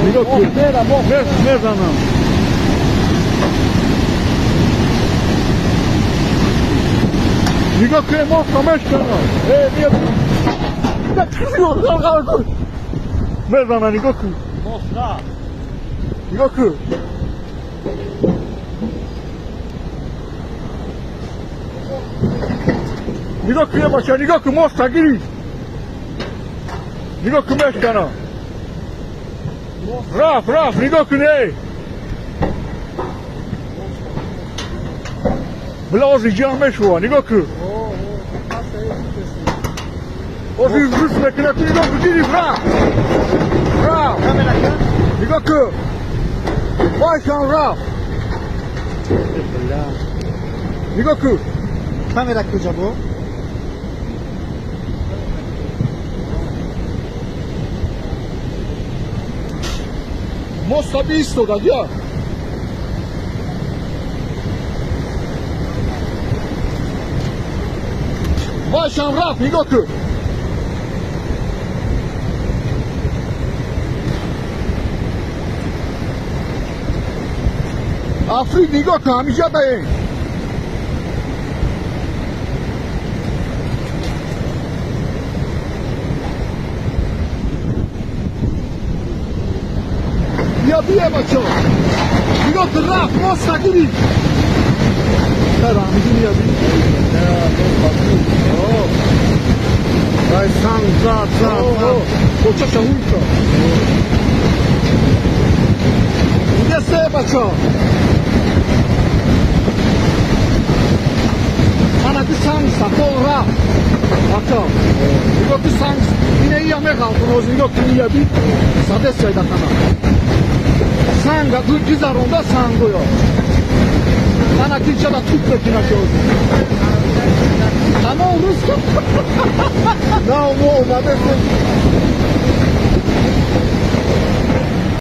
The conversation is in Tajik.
Нигоҳ кун. Мезанам. Нигоҳ кун, моста мешканам. Э, бия. Мезана, нигоҳ кун. Нигоҳ кун. Нигоҳ кун, бача, нигоҳ кун, моста гирифт. Нигоҳ кун, мешканам. Рафт, рафт, нигоҳ кун, эй. Била ози ҷамъ мешува, нигоҳ кун. Ози рус мекунад, нигоҳ кун, гирифт, рафт. Рафт. Нигоҳ кун. Вайшан рафт. Нигоҳ кун. Камера куҷа бо? Моста биистодад, я. Вайшан рафт, нигоҳ кун. Африк, нигоҳ кун, ҳамиҷа даем. Бия, бия, бачо. Нигоҳ кун, рафт, моста гирифт. Ҳамиҷа мия, би. Вай санг зад, зад, зад. Почаша ҳуйка. Иде се, бачо. Ана ки санг сатол рафт. Бачо. Нигоҳ ки санг ина ия меғалтон оз, нигоҳ ки ия би садес сайдакана. Санга гузаронда сангоё. Ана ки чада туп мекина шод. Тамом рӯз На, мо омадем.